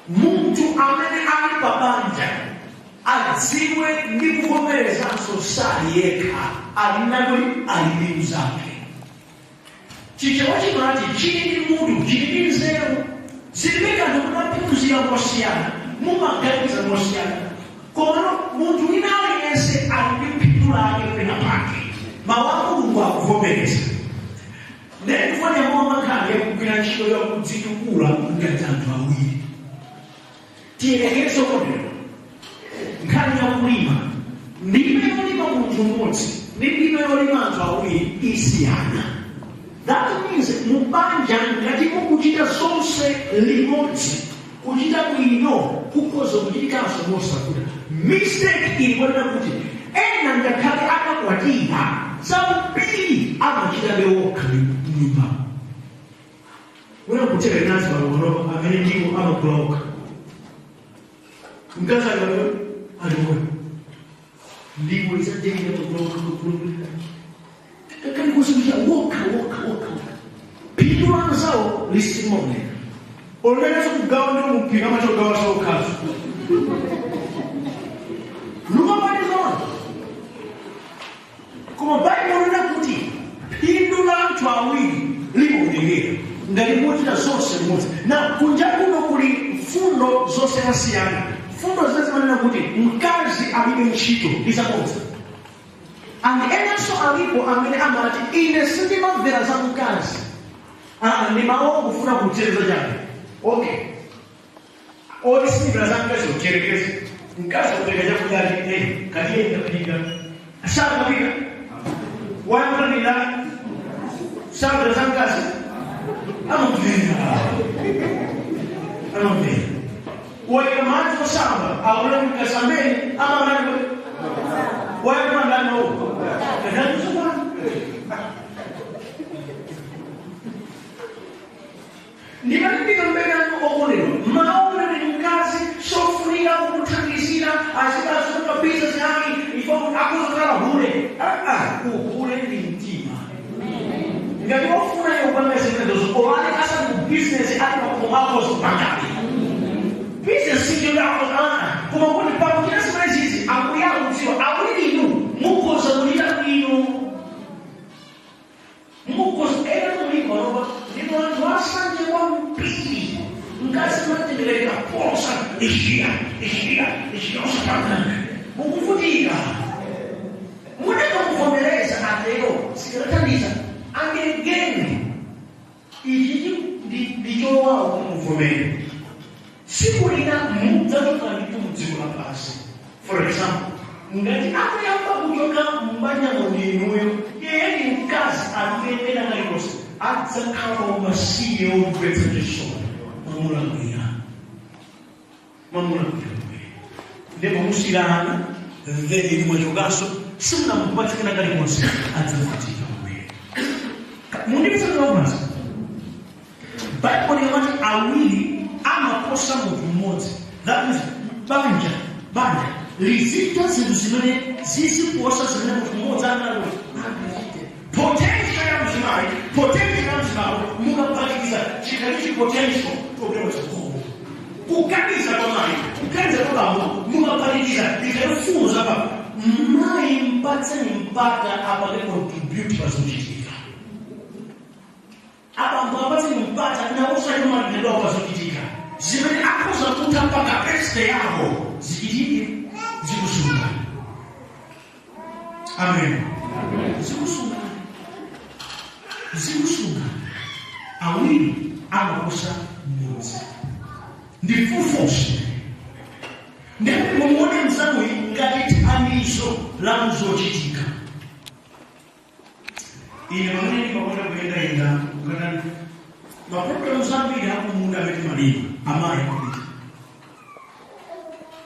Munthu amene ali pabanja adziwe ndi kuvomerezanso sali yekha, ali nako, ali ndi mnzake. Chichewa chimati chili ndi mutu chili ndi nzeru. Zilibe kanthu munaphunzira mosiyana, mumaganiza mosiyana, komano munthu wina aliyense ali ndi phindu lake pena pake. Mawu a Mulungu akuvomereza. Ndikufuna momwe nkhani yakugwira ntchito yakudzitukula ngati anthu awiri. Tiyerekeze kotero, nkhani yakulima, ndime yolima munthu mmodzi ndi ndime yolima anthu awiri isiyana. That means mubanja ngati mukuchita zonse limodzi, kuchita bwino kukhoza kuchitikanso mosavuta. Mistake ili kwanena kuti ena ngakhale akakwatira, zambiri amachitabe wokha mnyumba. Wena kutheka inazi panopa amene ndiwo amagula okha, mkazi aliwe aliwe ndiwo izajenga amagula okha, magula kakali kusikusha wokha wokha wokha wokha, phindu la anzawo lisimaoneka. Olonenso kugawa ndi mupika amachogawa sokhaso. Lukapatizona. Koma Baibulo lina kuti phindu la anthu awiri limaonekera ngati muchita zonse limodzi. Na kunja kuno kuli mfundo zosiyanasiyana, mfundo zimene zimanena kuti mkazi alibe ntchito ndi zabodza. And enanso alipo amene amati ine sindimamvera za mkazi. Ah, ndi mawu kufuna kuchereza chabe. Okay, oti sindimvera za mkazi, ucherekeze mkazi kupereka chakudya ati katiye ndapika, sakapika wayamulira, samvera za mkazi, amamvera, amamvera. Wayika madzi osamba, akuna mkazi amene amamani wayamula ndani uwo kadanizokwani. Ndimalimbika mbere okondedwa, mawu kuti mkazi sofunika kukuthandizira azikazoka bizinesi yake ifo akuzokhala hule. Uhule ndi mtima. Ngati wofuna iwe kupanga zimenezo, olale asali ku bizinesi, ali pakhomo akozopangabe bizinesi sinjo yako. Koma kuti pakuchita zimenezizi akuyakudziwa awiri inu mukhoza kuchita bwino, mukhoza. Ena muliko panopa ndinu anthu asanje kwambiri. Mkazi matendereka posa ishiya ishiya ishiya, osapanga, mukuvutika. Muneka kuvomereza atero sikanathandiza angengene. Ichi ndichowawo kumuvomera. Tsiku lina mudzachoka ndithu mudziko lapansi. For example, ngati akuyamba kuchoka m'banjamo ndinuyo, iye ndi mkazi alipendera kalikonse, adzakhala umasiye omvetsa chisoni. Mwamulakwira, mwamulakwira, ndipo musirana, then inu mwachokanso, simunamupatsikana kalikonse, adzavutika kwambiri. Mundipitsa. Baibulo limati awiri amaposa munthu mmodzi. That means banja, banja lizita zinthu zimene ziziposa zimene munthu mmodzi angachite. Potential ya mzimayi, potential ya mzimayi, mukaphatikiza chikalichi potential topera chikolo. Kuganiza kwa mayi, kuganiza kwa bambo, mukaphatikiza ikalifuzo za bambo. Mayi mpatseni mpata apange contribute pazochitika. Abambo apatseni mpata nawosachimaliridwa pazochitika zimene akhoza kutha mpaka capacity yawo zichitike. Zikusungani. Amen. Zikusungani, zikusungani. Awiri amaposa mmodzi ndi full force. Ndipo mumuone mzanuyi ngati thandizo la muzochitika. Ine pamene ndimakonda kuyendayenda kukatani mapulogalamu zambiri akumunda amene timalima, amayi akupita,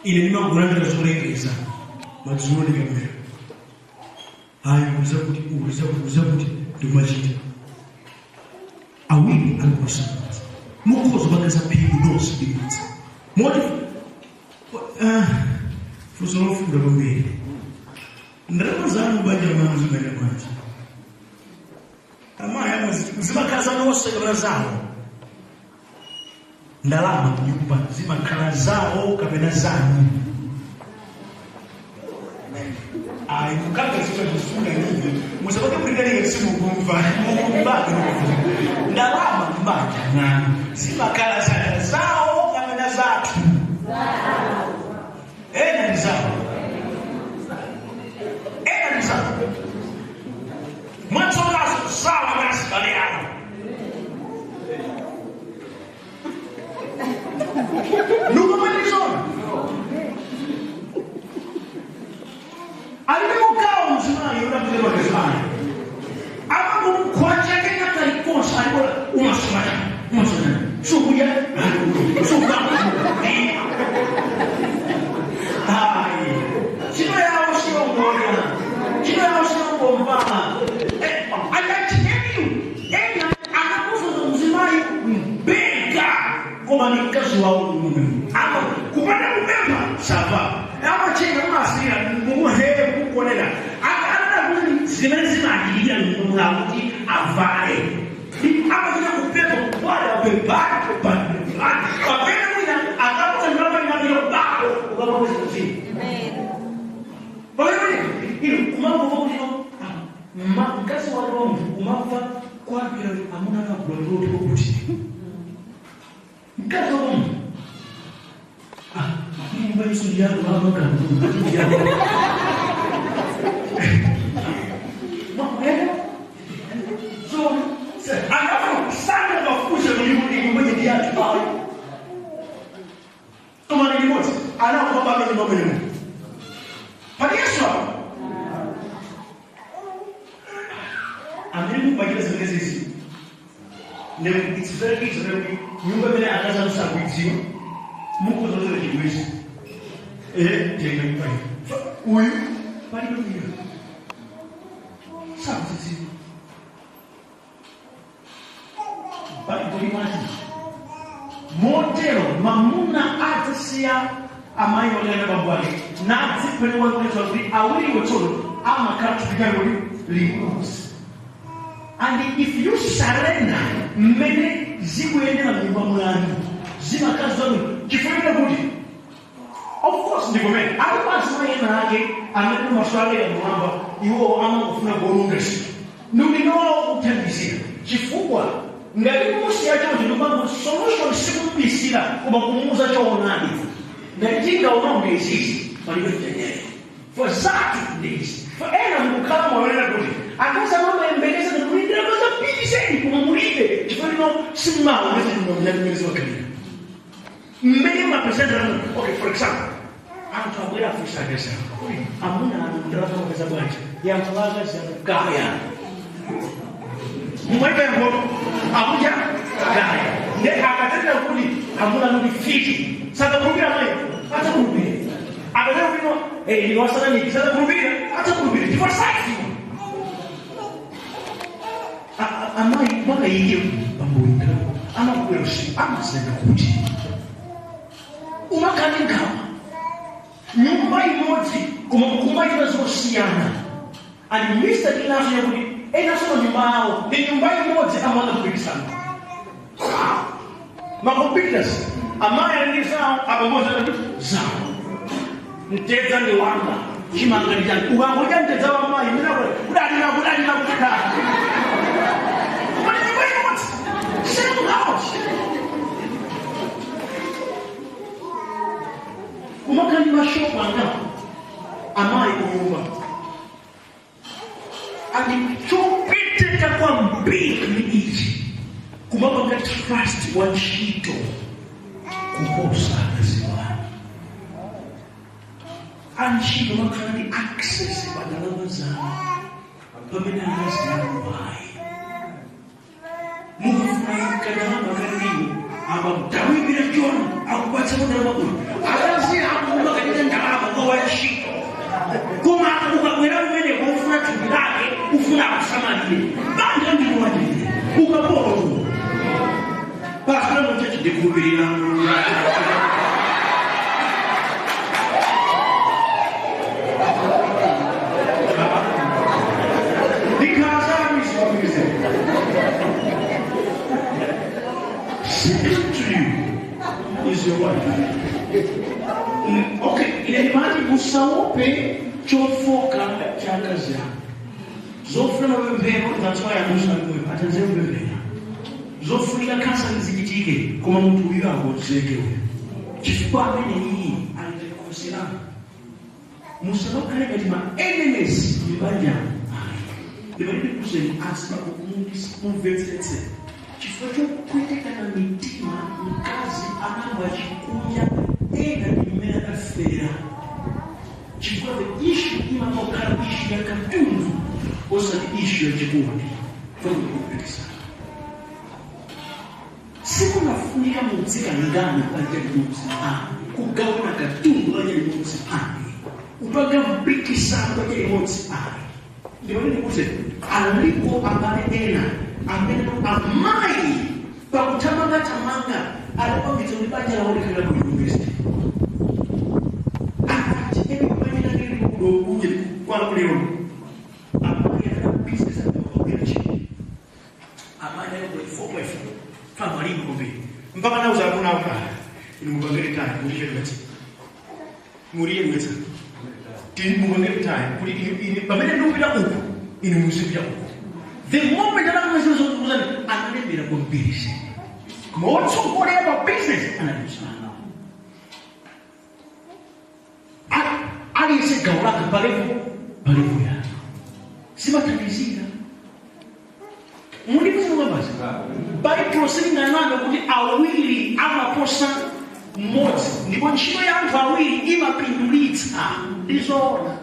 ine ndimakulandira zolengeza madzulo ndikabwera, ayi, uza kuti, uza kuti, uza kuti, ndikumachita. Awiri amaposa mmodzi, mukhoza kupanga phindu nonse limodzi. Moti funso lofuta kwambiri: ndalama zanu banja mwanu zimayenda bwanji? Amayi zimakhala zanonse kapena zawo? Ndalama mnyumba zimakhala zawo kapena zanu? Ayi, mukanga zifuna nini musapake mulikalike simukumva mukumvake. Ndalama mbanja mwanu zimakhala zana zawo kapena zathu? Ena ndi zawo, ena ndi zawo. Mwatsokaso sawa kasibale awo nukumalizona alibe mugawo mzimayi unapelekwa mzimayi amangomukhwachakeka kalikonse alikola umasomana umasomana sukuya suka. Hayi, chino yawo siyongoya, chino yawo siyongomvana. I can tell you, ena akakuzoza mzimayi mbega, koma ni mkazi wawo mume ama kupanda kupemba sava amachenga mumasira mumuhere mukukonera anada kuti zimene zimachitikira mumulawo kuti avale amachita kupemba kukwada pembani pembani pamene mwina akapota ndalama inapita kubako ukapapeza pamene ino kumangova kuti mkazi wake wa munthu kumamva kwapira amuna akagula loti kuti mkazi wa munthu nyumba iso yako amagambo yako so alafu sana mafusha nyumba yake kama ni moja alafu baba nyumba mwenyewe pali Yesu amene mupakira zimene zizi. It's very easy kuti nyumba imene akazi musakuidziwa mukuzozera chibwezi tenga nyumba iyi uyu palibe uyu sakuzidziwa. Baibulo limati motero mamuna adzasiya amayi wake na bambo ake nadzipereka kuletsa kuti awiriwo tsono amakhala thupi limodzi. And if you surrender mmene zikuyendera mnyumba mwanu zimakhala zanu chifukwa kuti of course ndikumene alipo azimayi ena ake amene maso ake amwamba iwo amangofuna kuononga zinthu ndikuti kuthandizira chifukwa ngati kumusiya choncho ndikumango solution sikumubisira koma kumuuza choonadi ngati tingaononge izizi palibe mtendere for zathu ndizi for ena mukukhala moyonera kuti akazi amayembekeza ndikulindira mazambiri zedi koma mulibe chifukwa lino simmaoneza mmene zimakhalira mmene mapesenta. Okay, for example, anthu abwera afusa akazi amuna anu ndalama mapeza bwanji? Yankho la akazi anu kaya mumaipa yankho akuja kaya nde akatenda kuti amuna anu ndi fiti sakakhulupirira mayi atakhulupirira akatenda kuti no ndine wasataniki sakakhulupirira atakhulupirira chifukwa sadziwa. Amayi mwakayike pambuyo amakubwera usiku amazenda kuti umakhala nkhawa nyumba imodzi koma kumachita zosiyana. And mistake inaso yakuti enaso manyumba awo ndi nyumba imodzi amaona kupikisana macompetitors amayi ali ndi zawo, abambozi ali ndi zawo. Mtedza ndi wanga, chimanga ndi chanu. Ukangodya mtedza wa mayi kudalira kudalira kudalira koma ndi nyumba imodzi, same house. Kumakhala ndi mashopu angapo amayi kunyumba and chopeteka kwambiri ndi ichi kumapanga trust wa ntchito kuposa akazi wanu. Antchito makhala ndi access pa ndalama zawo pamene akazi anu ayi. Mukafuna kandalama kaliwo amamtawimbira John akupatsa ndalama kuno akazi akumakanira ndalama kwa wantchito koma ukabwera kumeneko ufuna thupi lake ufuna akusamalire banja ndikuwandire ukapolo tu pastor muchachi ndikhulupirira Mulungu. Because I'm to you. Okay, ine ndimati musaope chofoka cha akazi anu. Zofuna mapemphero, that's why abusa alipoyo atenze kupemphera. Zofunika counseling zichitike, koma munthu uyu akonzeke uyu, chifukwa amene iyi alikukonzerana. Musamakhale ngati ma enemies m'banja. Ndimati ndikuzeni azibambo, mumvetsetse, chifukwa chopwetekana mitima, mkazi anamba chikunja, ena ndi mmene adafera, chifukwa the issue imakokhala issue ya katundu, osati issue ya chikondi. Kupikisana sikunafunika mudzikangana banja limodzi, kugawana katundu banja limodzi, upanga mpikisano banja limodzi. Ndimati ndikuze, aliko abale ena amene amayi pakuthamangathamanga adapangitsa kuti banja lawo likhala ku university. Akati ene banja lake likudokunje kwana kulero, amayi akana business akagwira ntchito, amayi akagula 4.4 famalimba kwambiri, Mpaka nauza amuna ako, inu mupangire time muriye muriye mwetsa ti mupangire time kuti ine pamene ndikupita uku, inu muzipita uku. The moment anakumazozozani, analembera kwambiri, koma wotsogolera pa business analisana aliyese gawo lake palepo palepo yake simathandizira. Mundipuzimukambasi, Baibulo silinganame kuti awiri amaposa mmodzi, ndipo ntchito ya anthu awiri imapindulitsa. Ndizoona,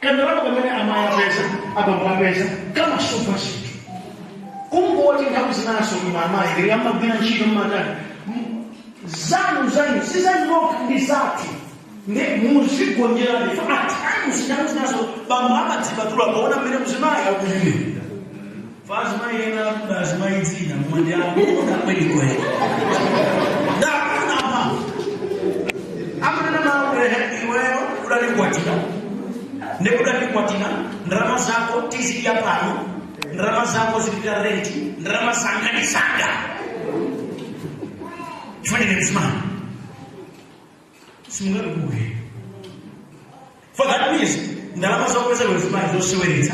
kandalama kamene amayi apeza, abambo apeza, kamasofa zinthu. Kungoti nthawi zinaso inu amayi ngati amagwira ntchito mmatani zanu zanu sizanokha, ndi zathu, ndi muzigonjera. At times, nthawi zinaso bambo amadzipatula paona mmene mzimayi akuchitira. Fazimayi ena, azimayi dzina mwandi akuona kwelikweli, ndakuna apa amanena mawu, iweyo udalikwatira, ndekudalikwatira, ndalama zako tizidya pano, ndalama zako zipita renti, ndalama zanga ndi zanga, chifanire mzimayi simungatikuke. For that means ndalama zako zako mzimayi zoseweretsa,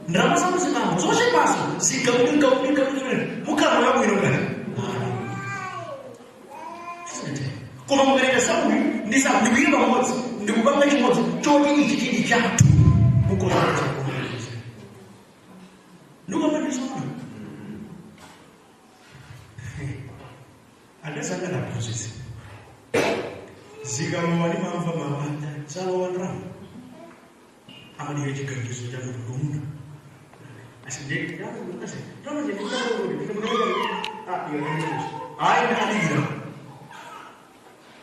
ndalama zako zimambo zochepaso zigamugamugamu, mukhala moyo wabwino ngati. Koma mukalenga sauyu ndi sau ndikuyima pamodzi, ndikupanga chimodzi choti ichi chili chathu, mukoza ndikamandisona andesanganaphunzitsi zikalowa limamva mabanja zalowa ndalama, amadira chiganizo cha munthu ndomuna. Ayi, adikira.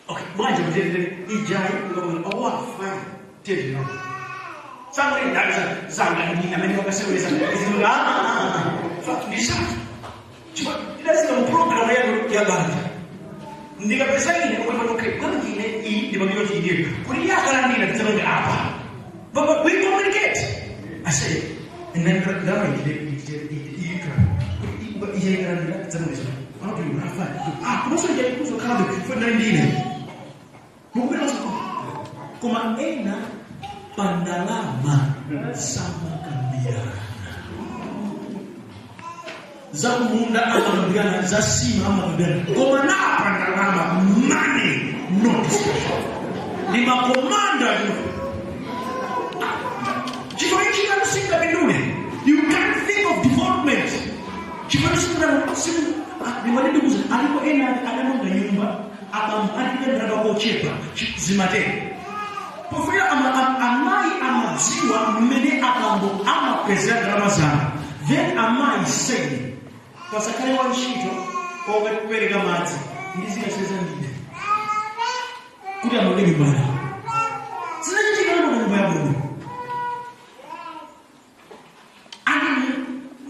Okay, bwanje mtete ijai ukamuna oh fine tete no sangre ndabisa zanga ndi amene wakaseweza izinga ndisatu chifukwa idasika mu program ya ya banja. Ndikapeza ine kuti okay, bwanji ine iyi ndipangiro chidie kuti yakalandira tidzapanga apa, but we communicate. I say, and then ndama ide ide ide ika ije ikalandira tidzapanga ah bwino fine ah kumaso ije kuzo kalabe for ndine mukupita koma ena pandalama samakambirana, za munda amakambirana, za sima amakambirana, koma na pandalama money no discussion. Ni makomanda chifukwa ichi singapindule. You can't think of development chifukwa ndikuza aliko ena adamanga nyumba, abambo kochepa zimatero pofika amayi amadziwa mmene abambo amapezera ndalama zawo. Then amayi said pasakhale wantchito okakupereka madzi, ndizikaseza ndine kuti amange nyumba yawo. Zinachitika namanga nyumba yabwino ani.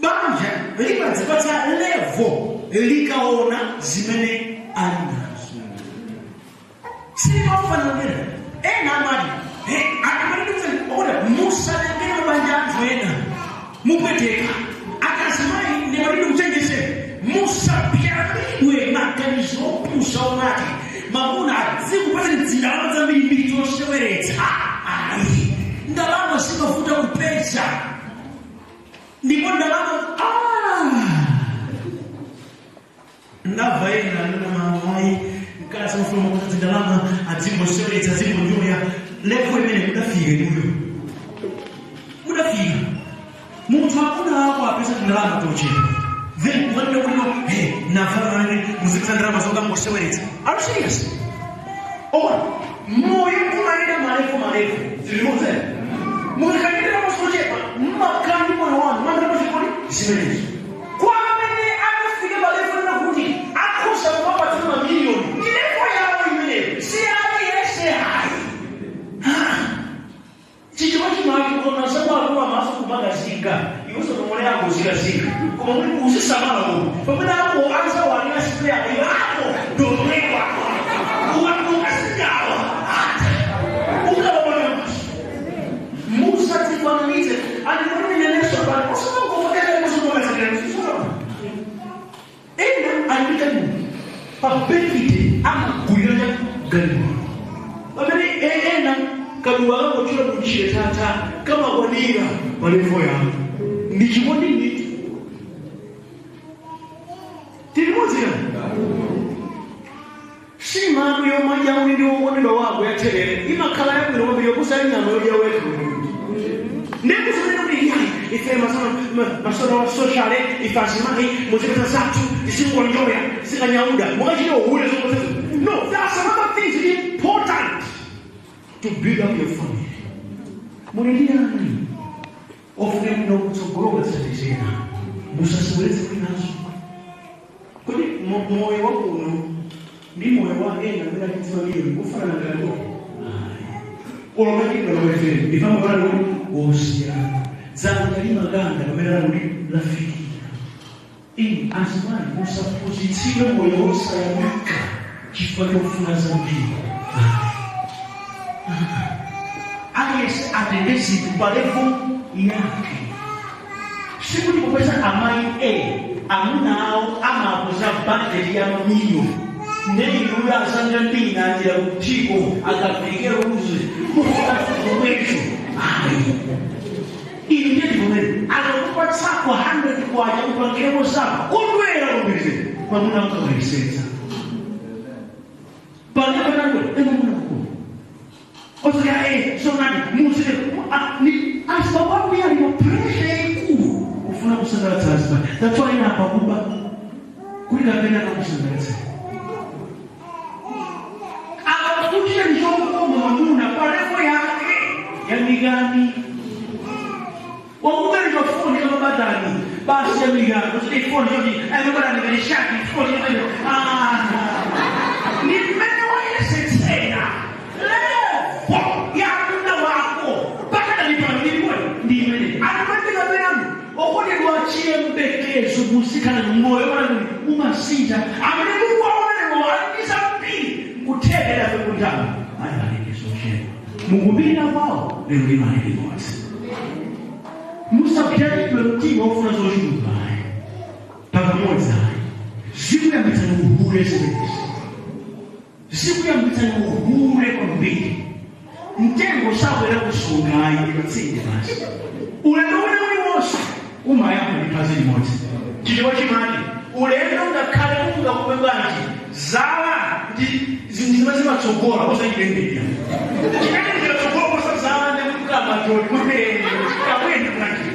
Banja limadzipatsa level likaona zimene ali nazo, silimafananira. Ena amati musalengere mabanja anthu ena, mupweteka. Akazimayi, ndimatidi kuchenjezera, musapyalidwe maganizo. Saumati mamuna adzikupatsa zindalama zambirimbiri zoseweretsa. Ayi, ndalama zimavuta kupeza, ndipo ndalama ndabva ena anena mayi mkazi ufuna kuti ndalama adzingoseweretsa, adzingonjoya. Level imene mudafika inuyo, mudafika munthu akuna ako apeza ndalama tochepa, then ukanena kuti, "No, hey, nafanane muzipeza ndalama zokangoseweretsa." Are you serious? Owa moyo umayenda ma level, ma level zilimoze. Mukakayendera masochepa mmakandi moyo wanu mandalama zikoli zimenezo. Kwa amene akafike pa level ina kuti akhoza kumapatsa mamiliyoni, ndi level yawo imeneyo, si aliyense hayi. Chichewa chimake kona samalula maso kumakazinga iwenso nomole ako zikazinga, koma muli uzisamala uku pamene ako anzawalira sipeyako, iwe ako ndomwewa ukazingawa ata ukawabona maso. Musadzifananize andikuti pano osamangofakaamusomoaaa. Ena alipita pa birthday amagulira cha galimoto, pamene ena kaduwa kangochula kuchire tata kamakwanira pa level yanu. Ndi chikondi ndithu tilimodzera simanu yomadya uli ndi wokondedwa wako yatherere imakhala yabwino kwambiri yokusa inyama yodya wekha. Ndikufunira kuti iyayi, ife masono wa social, ife azimayi muzipeza zathu, tisingonjoya sikanyauda mukachite uhule zokozezo. No, there are some other things important to build up your family. Muli ndi yani ofune muno kutsogolo katsatizena, musaseweletse kwinazo kuti moyo wa kuno ndi moyo wa ena amene akudziwa miliyoni kufanana ngati olomachidwa lomwefere ndifamba kuti wosiyana dzanja limakanda pamene ali kuti lafikira. Inu azimayi, musaphunzitsidwe moyo wosayamika chifukwa chofuna zambiri. Aliyense atenge zinthu pa level yake. Sikuti popeza amayi amuna awo amakoza bajeti ya mamiliyoni, neiluyo asanja ndinanjira kutiko akavike ruzi mufuna ayi. Ili ndiye kumene akakupatsako 100 kwacha kupangiremo zako, kondwera kwambirize. Mwamuna ukamalisetsa palepanakwe ena muna kukulu osaka sonani musile ni asibababu yali ma pressure yaikulu kufuna kusangalatsa azibali. That's why ina apakuba kuli kapena kakusangalatsa akakutira ndichokoma mwamuna pa level yake yamikani wakubereka foni kamabatani basi yamikani kuti foni yoti amabatani kati shaki foni. Ni mmene wayesetsera level ya amuna wako pakadalipano ndi imene akupandika peyanu. Okondedwa, chiyembekezo musikhala moyo kuti umasintha amene mukuwaonewo alindisa mbiri nkuthekera fe kunthawi ali alekezo chero mukupirira kwawo lero limali limodzi. Musapyalidwe mtima wofuna zochuluka pakamodzi ayi, zikuyambitsani uhule zimenezi, zikuyambitsani uhule kwambiri. Mtengo sakwera kusunga ayi, ndi basi. Ulendo wina uliwonse umayamba ndi phazi limodzi. Chichewa chimati ulendo ngakhale ungakume bwanji, zala ndi zinthu zimene zimatsogola osachitembera chimene chikatsogola posazala ndikukamajoni mwene kabwene bwanji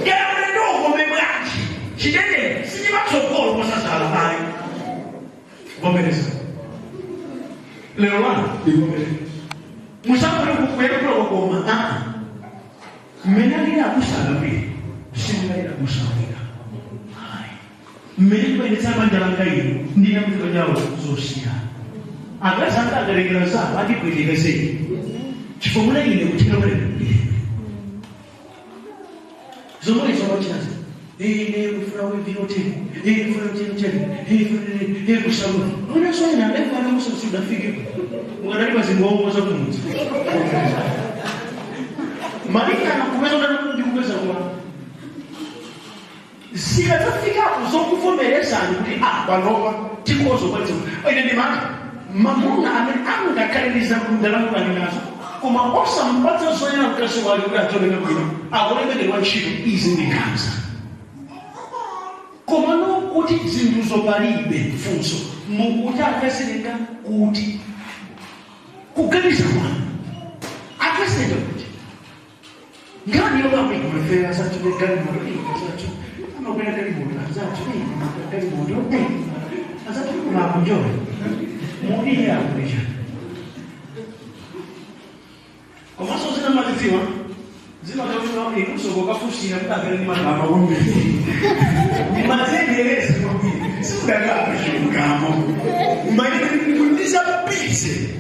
kaya ulendo ukome bwanji, chitendere sichimatsogola posazala ayi. Vomereza lero lano livomereza, musangole kuyakula kwakoma. Mmene alili akusala mbiri simungalira kusalira mmene timayendetsa banja langa ino ndina mfuka chawo zosiyana. Akazi anga akalekera zawo atipwetekezeni chifukwa muna ine kuthera mune zomwe zomachinazo ine kufuna wivino tenu, ine kufuna tenu tenu, ine kufuna ine kusalula muna soina ndefana musasidafike mukadali pazingongo zakumudzi malingana kupeza ndikupeza kwa Zikadzafikapo zokuvomerezani kuti ah, panopa tikhoza kukwanitsa. Ine ndimati mamuna amene angakhale ndi ndalama ali nazo koma osampatsa zoyenera mkazi wake kuti adzioneka bwino, akulembekedwa ntchito, izi ndi nkhanza. Komano kuti zinthuzo palibe, funso mukuti akazilenga kuti? Kuganiza kwanu akazilenga kuti? Nkhani yomwe amafera azathu galimoto, azathu amakwera galimoto, azathu galimoto, azathu kumakunjoya mudiye akulicha. Komanso zina mazidziwa zimatafuna inunso kokafusira kuti apere ndi malama kwambiri, madzengereza kwambiri, sikudakapa chilungamo mbaine ndisapise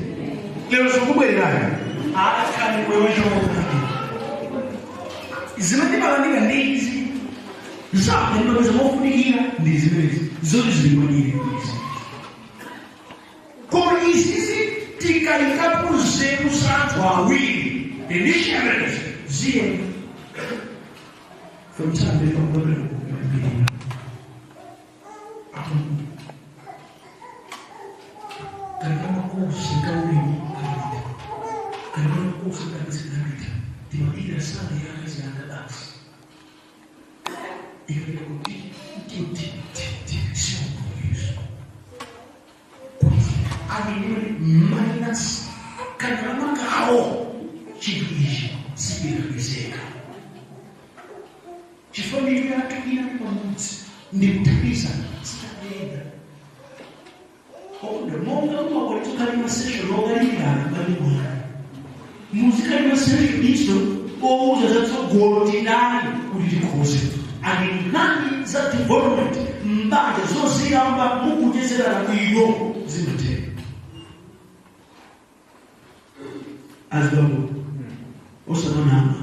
lero zokubwererani akhani wewechoonadi zimene timalandira ndi izi zapendopeza mofunikira ndi zimenezi zoti zilikwanire izi. Koma izizi tikayikapo nzeru za anthu awiri initiatives ziyenda femthambe pakuwapera kuyambirira apo kali kamakosi kaulimi kalipita, kali kamakosi kalipita, timadira sana yakazi yanga basi ikapita kuti ti ti ti ti siupoliso kuti alinene minus kanyama kawo, chinthu ichi sichikapezeka chifukwa mitu yathu inali pamodzi ndikuthandiza sitakuyenda. Oda monga mumakonetsa kali ma session okalipirana mbali mwanu, muzikali ma session iso owuza zatsogolo tindani kuti tikhoze ani nkhani za development mbanja zoziyamba mukuchezerana bwino zimatero. Azibambo osamanama,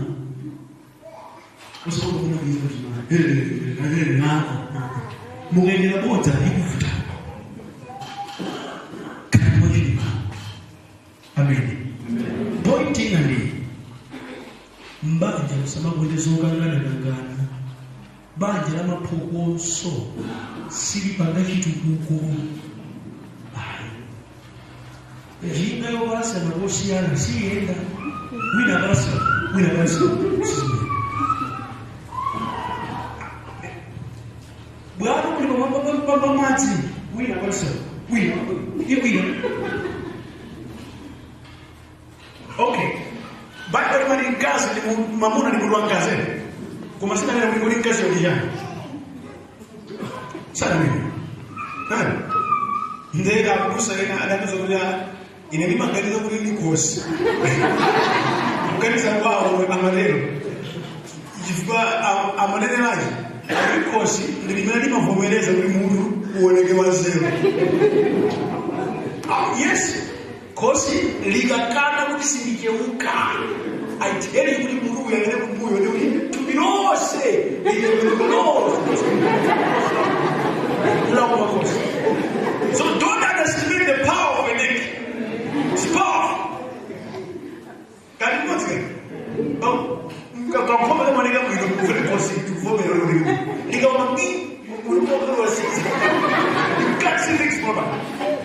osamanama, mukayendera bodza ikuvuta kati mwachilima. Amene point ina ndi mbanja musamakonde zokangana-kangana. Banja la maphokoso silipanga chitukuko ayi. Njinga yopasana kosiyana siyenda, wina pasa, wina pasa, sizimene. Bwana kuli pamwamba madzi, wina pasa, wina wina. Okay, Baibulo limati mkazi ndi mamuna ndi mutu wa mkazi, koma sinanena kuti kuli mkazi yokichani sananena nani ndeka akubusa ena adaniza kuti ah, ine ndimaganiza kuti ndi khosi. Kuganiza kwawo amatero chifukwa amanenerachi akuti khosi ndi limene limavomereza kuti mutu uoneke wanzeru. Ah, yes, khosi likakana kuti sindicheuka, I tell you kuti mutu uyang'ane kumbuyo ndi kuti thupi lonse lilonse lauma khosi. So don't underestimate the power of a neck. It's powerful. Kati mmodzi kakhoma kamaoneka bwino kuti khosi tikuvomera uloneka likauma ngi ulipokuluwasiza. You can't see things proper.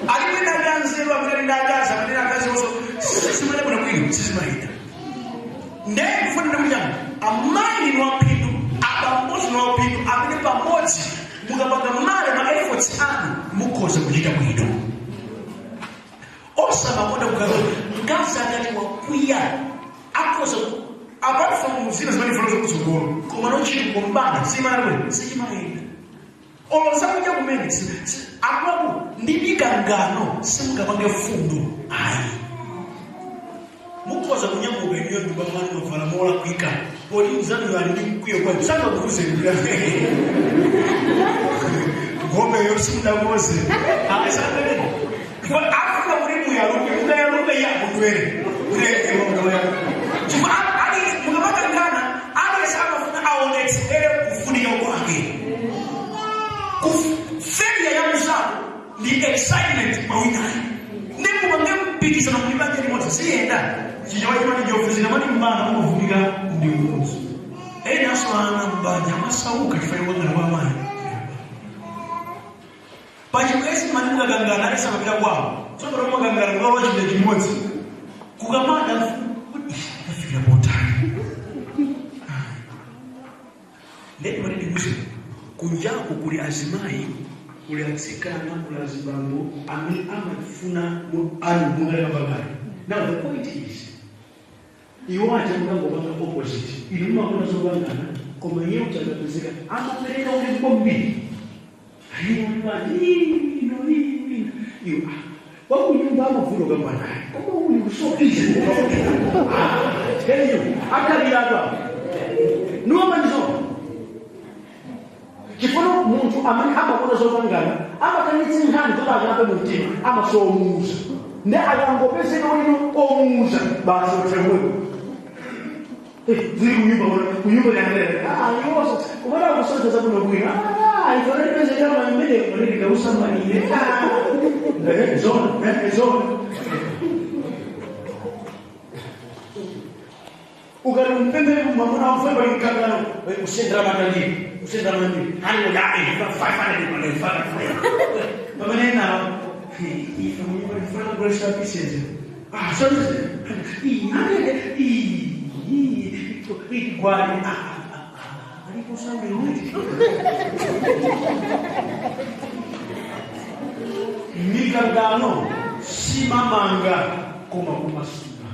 Alipo ndadanzeru amene ndadaza amene akazi onso sisimene bwino bwino sisimayenda. Ndiye kufanira kuti chani, amayi ni waphindu, abamboso ni waphindu, amene pamodzi mukapanga male ma efforts anu mukhoza kuchita bwino. Osamakonda kukhala mkazi akati wakwiya akhoza apart from zina zimene funa zokutsogolo, koma nochiti kumbana simanabwino sichimayenda olo zakudya kumene akwaku ndi mikangano simungapange fundo ayi. Mukhoza kunyamuka iniyo nyumba mwanu mavala molakwika poti mzanuyo ali ndi mkwiyo kwa sangakuuzeni nkhopeyo simudakoze asanene afuna kuti muyaluke, mukayaluke yakudwere chifukwa ali mukamakangana aliyense amafuna aonetsere kufunika kwake. Failure ya mzako ndi excitement mawinayo ndi mupange mpikisano kuti banja limodzi siyenda. Chichewa chimati njovu zikamati mbana umavutika ndi umodzi. Enanso ana mbanja amasauka chifukwa chokangana kwa amayi. Pachibwenzi mani mukakangana alisamapita kwawo, tsopano mukakangana kukalowa chipinda chimodzi kukamada kafikira potani. Ndeti mati ndikuze kunjaku kuli azimayi, kuli atsikana, kuli azibambo amene amafuna anu mungaleka pakati. Now the point is, iwo aja mukangopanga opposite, inu mumakona zopangana, koma iye uchakapezeka amapereka ulemu kwambiri. Wakunyumba amavulo kamwanaye koma uyu so easy. Tell you, akhaliratu niwamanizo chifukwa munthu amene amakona zopangana amakanitsa nkhani zoti akape mu mtima, amasomuza ndi akangopezeka ulino omuza basi utemwepo ziri kunyumba kunyumba yanele iwoso kumana kusonza zakuno bwino ifana lipezeka mamene kumene kausamalire zona zona ukati mpembere mwamuna wafemba mkangano usendra matandiri usendra matandiri hani udai 500 pale 500 pamene na ife munyumba ifana kulesa pieces so i i gwali alipo sauli mikangano simamanga koma kumasuka.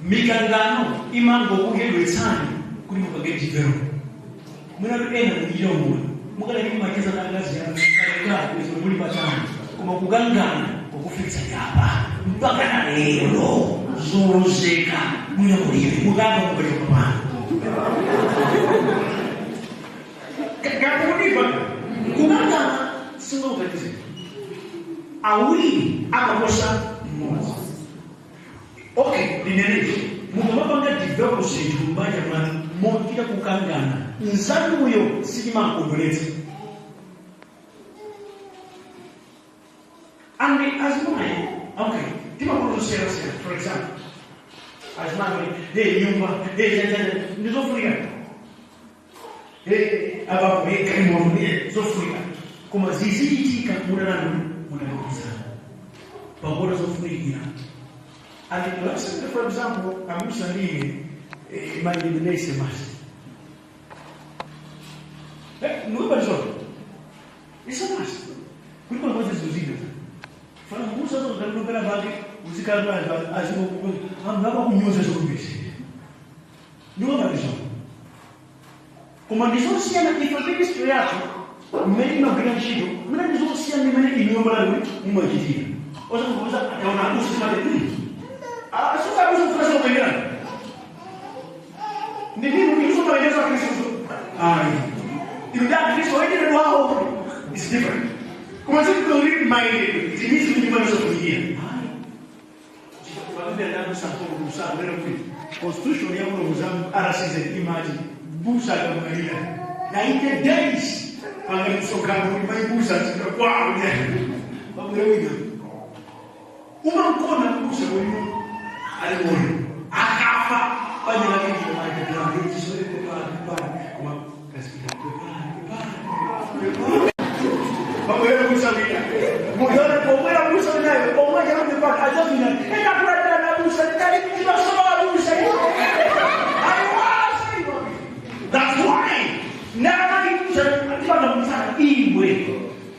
Mikangano imangokuhedwetsani kuti mupange develop. Mwina ena muchita umoyo mukaleki mumacheza na akazi anu kalekale izo muli pachanu, koma kukangana kukufikitsa apa mpaka na lero zolozeka mwina mulibe mukamba mukachoka pano kakukudipa kukangana singokatize awiri amakosa mmodzi. Okay, lineneki mukamapanga develop zinthu m'banja mwanu mochita kukangana nzanuyo sichimakondweretsa. And azimayi, okay, timakulosera for example azimayi hey nyumba hey jajaja ndizofunika hey abapo hey kalimo hey zofunika koma zizichitika mudanani mudanakuzana pakuona zofunikira. And let's say, for example, amusa ndi mayendedwe masi nuibalizoto isamasi kuliko nakoze zuzina fana musa zokalilopera pake uzikhala azikukunyoza zokumbezi niwabalizoto koma ndizosiyana ife ministry yathu mmene imagwira ntchito mmene ndizosiyana imene inuyomalani mumachitira osakukuza ataona abusa simati asuka abusa kuyenderana ndi nini ndikusomaelezo Kristo ayi inu da Kristo oyendera wawo is different koma sikuti mind zimizi kunyumba zokunyia constitution ya muno muzamu RCZ imati busa kamwalira 90 days pangani msonkhano kuti maibusa kwawo pabwera wina umankona kubusa kwenu ali moyo akafa pabwera busa wina muyona pomwera busa nayo pomwe chakuti adzafina ekakulatana busa ndali timasoma busa. That's why nakamaibusa iwe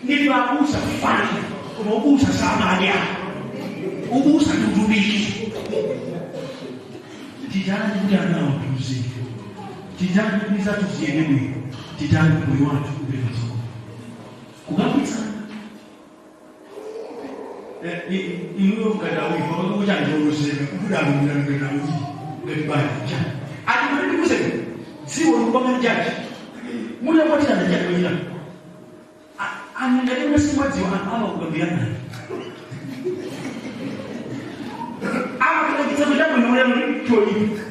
ndipabusa fani koma ubusa samadya ubusa tutumiki titani kuti anawo tuzive titani kuti zatuziyende bwino titani kuti moyo wathu ube patsogolo kukambitsana inuyo mukadawiri pakakuchanjolozeka kudalumira ngati banja ati kuti ndikuze dziwo likupanga jaji mutapatirana jaji wina angati unasimwadziwa anthu amakukambirana amakuakitsazo chabwino ulero choyipa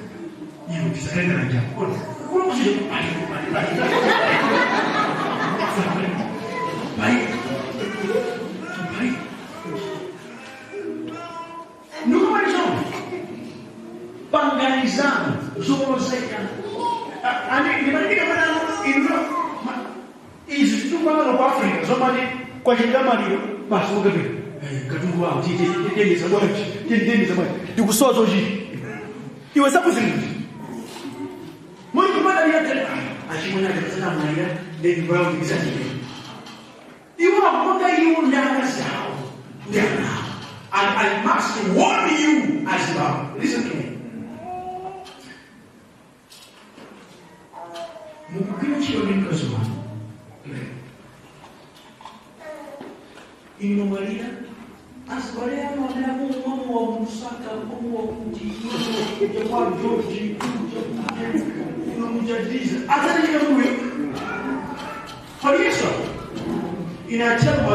iwe tisakalekana jako kulokuzile pali pali pali pali pali nukumalizona panganizano Zolozeka. Ani ndimanika mana ino izi zitukwana ku Africa zomati kwachitika maliro basi ukapita. Katundu wawo tiyendeza bwanji, tiyendeza bwanji. Ndikusowa zochita. Iwe sakuzirinji. Muri kumana liyatele. Achimwene akatazana malira ndi brown bizachite. Iwo akonda iwo ndanga zawo. Ndanga. And I must warn you as well. Listen to me. Mukugwira ntchito ndi mkazi wanu. Inu mwalira azibale anu amene akumwamuwa musaka kumuwa kuti kuja kwa George kuja kuno mujadiza atalira kuyo paliso inachagwa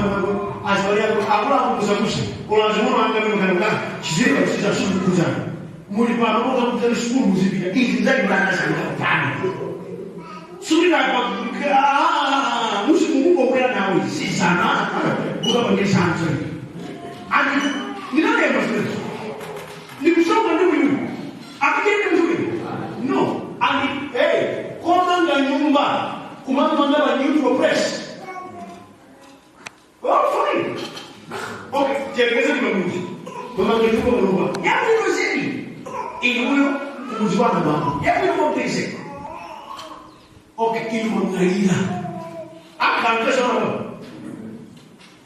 azibale ako akula akuzakusa kolazimono anga mukana chizeka chiza sukuzana muli pano moka mutali sukulu muzipita izi nzalibana zanga pano sulira kwa musimungukokwera nawe sizana mukapangisanzo ani ndinalemba zimene ndikusonga ndi uyu akachende mtu no ani hey komanga nyumba kumamanga ba neutral press. Oh, fine. Okay, tielekeze ni mamuzi komanga nyumba mruba yaani nozidi inuyo kumuzwana mama yaani mwampeze. Okay, inu mwangalira akanga sana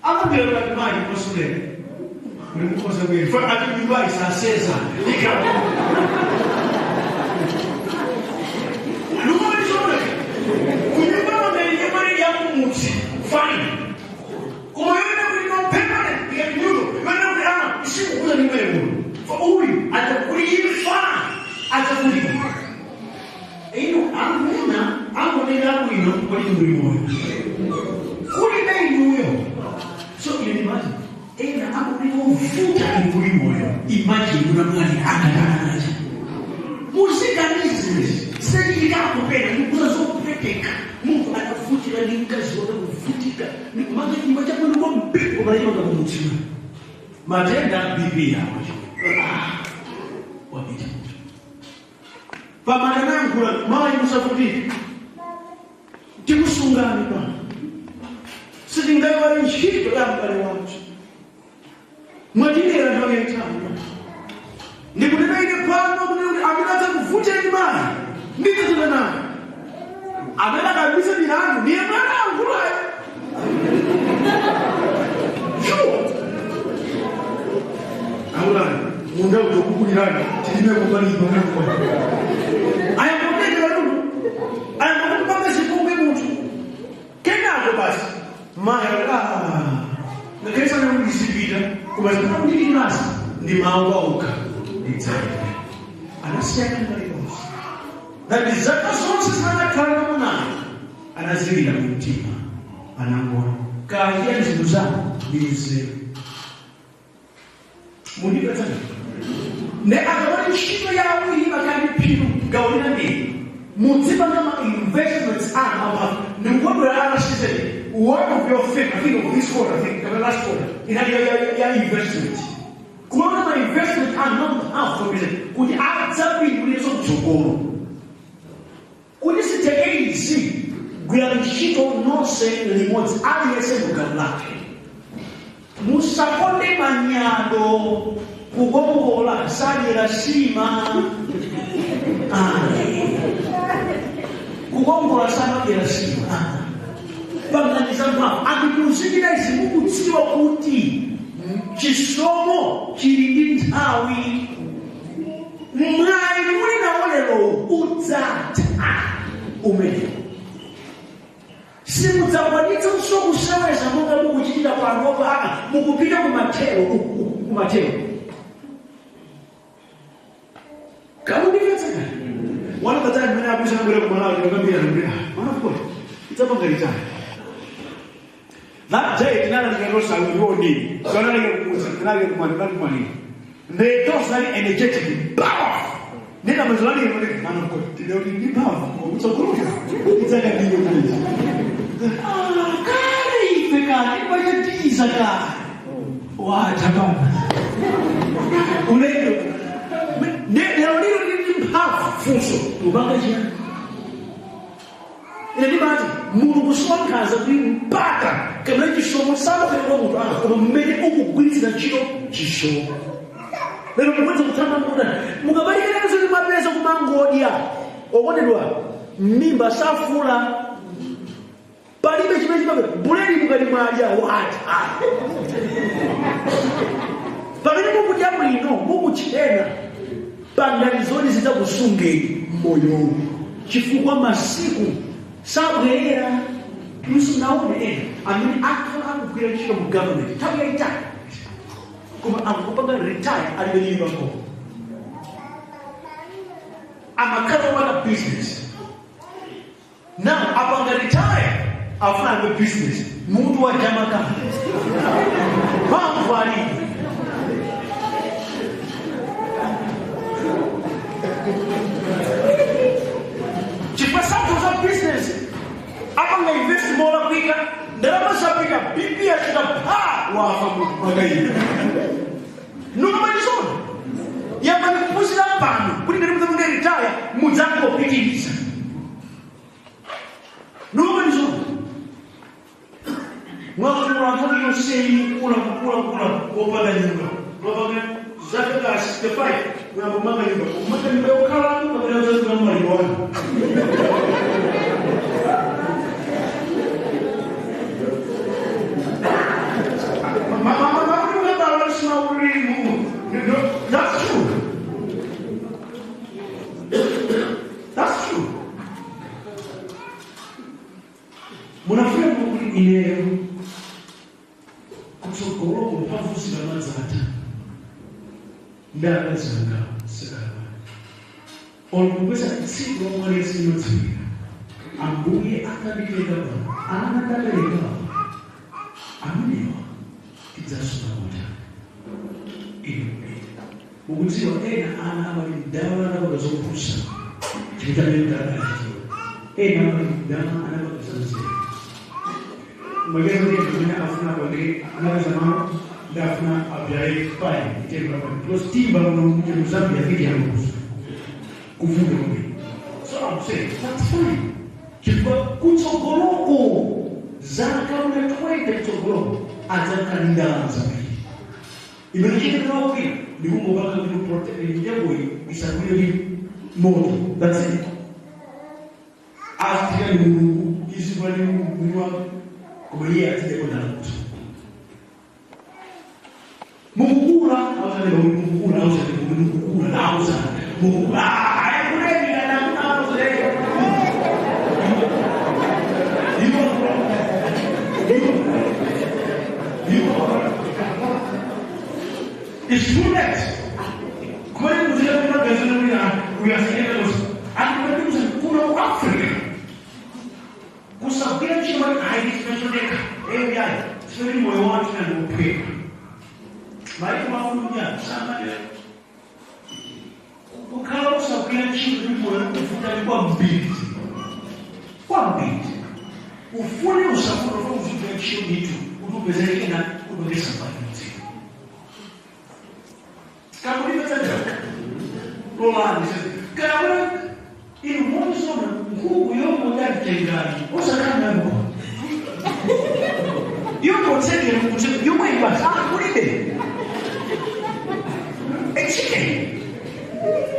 akambira na maji posule nimkosa wewe fa ati isaseza ika lumani sona kunyumba na yemani ya mumuti fine koma yeye kuli no permanent ya nyundo maana kuli ana isiku ni wewe fa huyu atakulifa atakulipa ino amuna amonera bwino kuli muri moyo kuli na inuyo. So you imagine ena amonera uvuta muri moyo. Imagine unamwali akatanaje muziganizi sejika kupenda nikuza zokupeteka Mungu anafutira ni mkazi wake kufutika ni kumanga nyumba chako ni mpiko bali makamutima matenda bibi yao wapita pamana mayi musafutike tikusungani pano sitingaiwale ntchito ya m'bale wathu mwatilera nthawi yayitali ndikunena ine pano kunena kuti amene adzakuvuteni mayi ndidzachita naye amene akabise milandu ndiye mwana ankulayo sure akulani munda utokukulirani tilime kumbalipa ayambotekera lulu ayambokupanga chipunge munthu kenako basi mayi ngakhaisana kundisipita koma zikundikimasa ndi mawu auka ndidzaine anasiyana mbalikonse ngati zaka zonse zimanakhala namunayo anazilira mu mtima anangona kaya zinthu zako ndi nzeru mundipetsana ne akamati ntchito yawo ili makali phiru gawo lina mbiri mudzipanga ma investments anu apa ndikukondwera anasizeni one of your favorite, I think of this quarter, I think the last quarter, inali ya investment kuona ma investment anu mphamvu kuti adzapindulirenso mtsogolo kuti sitheke izi gwira ntchito nonse limodzi aliyense mugawo lake musakonde manyado kukongola sadyera sima kukongola samadyera sima panganiza mphamvu andikuzikira izi mukudziwa kuti chisomo chili ndi nthawi mwayi muli nawo lero udzatha umenewo simudzakwanitsanso kuseweza monga mukuchitira panopa mukupita kumathero kumathero kamundimvetseka one of the time when I was going to Malawi, I man of God, it's a time. That day, they don't say energetic power. Nina mazalani man of God, they don't need power. It's a good. It's like a ah, kare ifeka, ibajatiza ka. Wa chapana. Ulendo. Ne lero lino ndi mphamvu. Funso, upanga chiyani? Ine ndimati Mulungu siwankhanza kuti mpaka kapena chisomo samapereka munthu koma mmene ukugwiritsira ntchito chisomo. Lero mukweza kutsamba muda mukabalikira zoti mwapeza kumangodya. Okondedwa, mimba safula, palibe chimene chimabe buledi mukati mwadya watha. Pamene mukudya bwino, mukuchena, pangani zoti zidzakusungeni mmoyowu, chifukwa masiku sabwerera. Musunaone ena amene akhala akugwira ntchito mu government nthawi yayitali, koma akupanga retire alibe nyumba nkhomo, amakhala opanga business. Now apanga retire, afuna abe business, mutu wa jamaka mphamvu alibe. Chifukwa sathu za business, apanga invest molakwika, ndalama zapita, BP achita pha, wafa munthu makayipa. Nukamalizona yambani kuphunzira pano kuti ngati mudzapange retire mudzangopitiriza. Nukamalizona mwakula nthawi yonseyi, kukula, kukula, kukula, wopanda nyumba. Mwapanga zaka ka 65, kuyamba kumanga nyumba. Kumanga nyumba yokhalamo kapena uzazika mmaliro wanu? That's true. That's true. Munafika kuti ineyo kutsogoloko mphamvu zikamadzatha, ndakazanga sikama olukupeza tsiku lomwe lesimadziwika, Ambuye akanditenga pano, ana ndaberekawo amenewa tidzasunga motani? Ine kupita mukudziwa, ena ana amati mdala anapanga zopusa, chinthu chamene mdala anachitiwa. Ena amati mdala anapanga zanzeru. Mwekeza kuti amene afuna apange, anapeza malo, ndafuna abyale pine, mitengo ya pine, because timber muno mu Zambia fiti yamukufa kuvuta kwambiri. So I'm saying that's fine, chifukwa kutsogoloko, zaka muna 20 kutsogoloko, adzakhala ndi ndalama zambiri. Imene chitinakwira ndikungopanga kuti protect mitengo iyi isagwire ndi moto. That's it. Azitika ndi Mulungu, izikula ndi Mulungu wake, koma iye azideko ndalama kutsogolo. Mukukula ausane, mukukula ausane, mukukula ausane, mukukula ayikulengera nakunauzee. You you It's too late. Kumene kuzira kumagazini kuti uyasiyana andikuti kuno ku Africa kusagwira ntchito ayi chinachoteka eyo yayi chimene moyo wathu nandikuphweka maiko makunya samane kukhala usagwira ntchito ndi moyo kuvuta ndi kwambiri, kwambiri. Ufune usafune, ufune uzigwira ntchito ndithu kuti upezeke kena kupekesa mbali mdziko kakulipeza njani lolani kana kuti inu mutisona nkhuku yomwe mtengani osakhala nayo yongotsekera mukutseka yomwe ibasi kulibe a chicken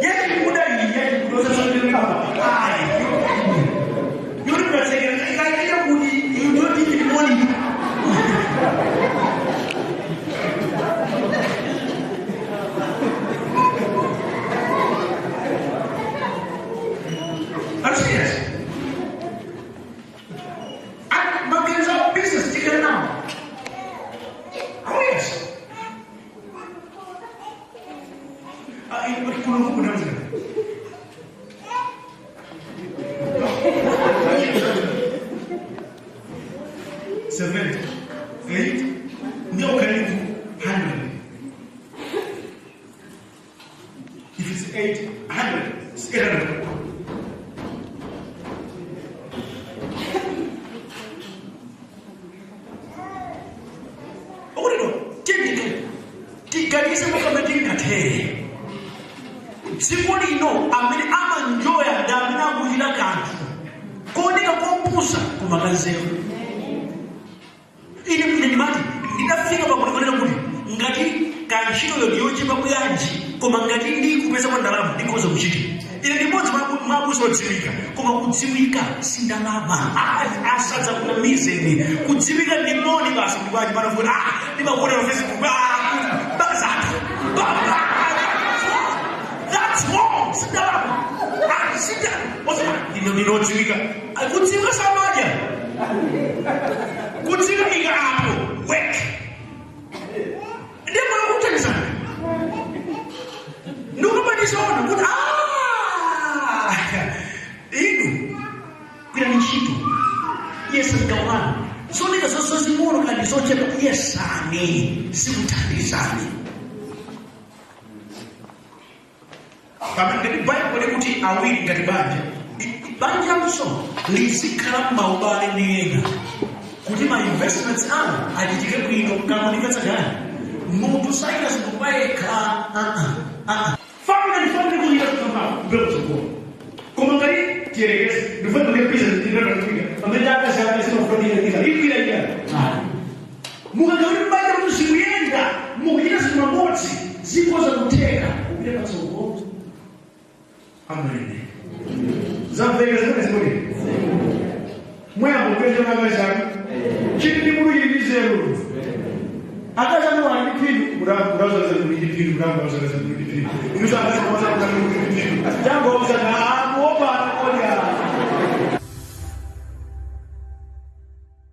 yachikuda iyi yachikuda osasonera ayi yoti mukatsekera ikaita kuti you don't even monitor. I'm serious. And maganizo of business chicken now. Oh yes. Kuno huku namzina. 70, 8, ndio karibu 100. If it's 800, it's 800. Okulino, tiganize mukamene tingathere. Dziko lino amene Amakunjoya ndi amene akuchita kanthu kooneka kopusa koma kanzeru. Ine ndimati ndidafika pakulikonena kuti ngati kantchitoyo ndiyochepa bwanji, koma ngati ndikupeza kwa ndalama, ndikhoza kuchita. Ine ndimodzi mwa abusa odziwika, koma kudziwika si ndalama. Asadza kunamizeni. Kudziwika ndi moni basi. Ndikwaji pano kuti ndimakuona pa Facebook, bazathu. That's wrong. Si ndalama. Si ndinodziwika. Kudziwika samadya. Kudziwika ika apo work ndipo kuthandizana ndikubatisaona kuti inu gwirani ntchito, yesani gawo zoneka zazing'ono kandi zochepa, yesani, zikuthandizani. Pamene ngati Baibulo likuti awiri ngati banja, banjanso lizikhala m'maubale ndi ena kuti ma investments anu achitike bwino. Kamundimvetsa chani? Munthu sayina zinthu payekha. Family and family kuchita kupera kutsogolo. Koma ngati tiyerekeze ndifuna kuti business ndinatafika pamene akazi ake simafuna igwira ija, mukanga kuti banja kuti zikuyenda, mukuchita zinthu pamodzi, zikhoza kutheka kupita patsogolo. Amene zamveka zimene zikuti mwayamba kupeza akazi ake chili ndi mulu, chili ndi zeru. Akazi anu ali ndi phindu, mutazaleza ndi phindu, mutazaleza ndi phindu, inuso akazi mwaza ndi phindu, tangouza na